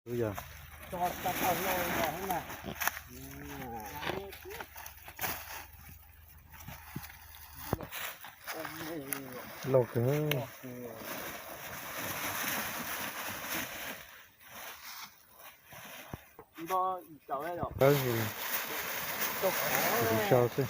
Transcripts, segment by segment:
Lub yog loj kawg. Qawb sau xwb.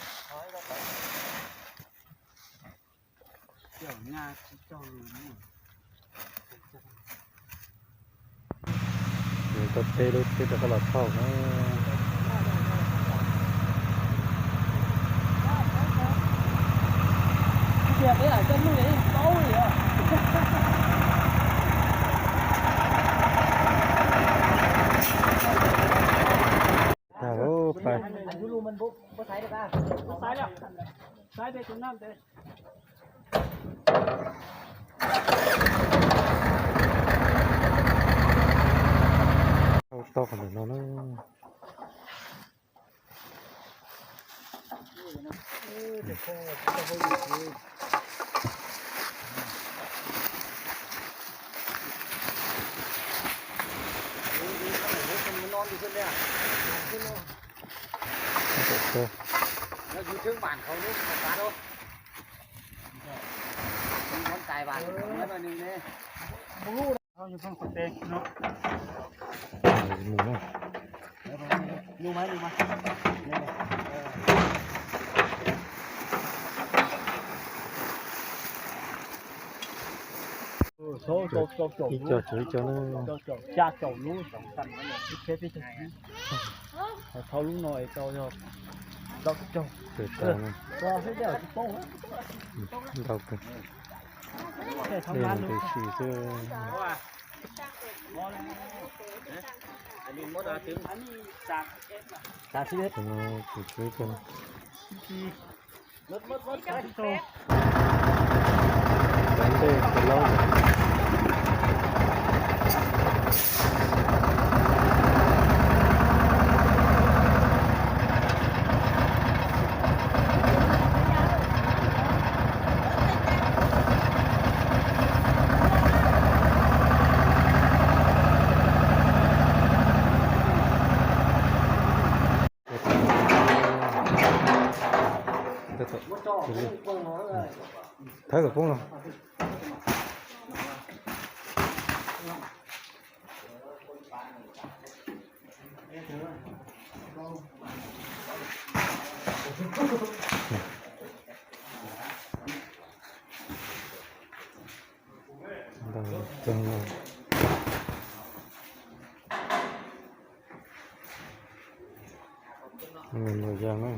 Nws tau teb lub teb rau qab los thauj na. Tag pais. Tau qhov ntawm no na. Ib co tsuav ib co na. Thauj lub no es tau yog plaub caug. Ntau kawg. Dej nws tus si xwb. Tus no tus tsuav ib co. Ntawv ntej tus laub. Thawb kom poob los. Ntau kawg. Luam yas na.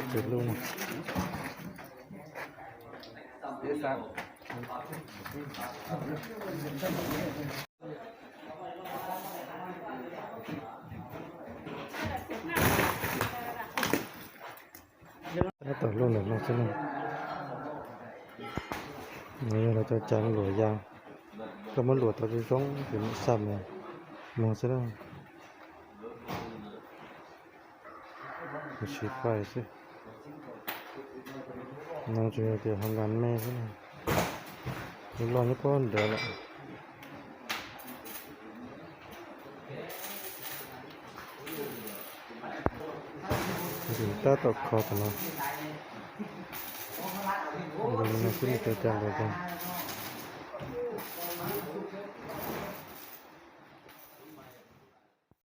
Ntawm lub no. Tab tom luaj ntawm no xwb na. Nws yog lawv cov cai luam yas, koj muab luam tau zoo zoo ces mam xa mus, mus xwb na. Siv pais xwb. No tsuas yog tias hauv nkas me xwb na. Lub loj nyob pob nrad lawm. Tab tom kho tom no. Zoo li no xwb, nws cov cai luam yas.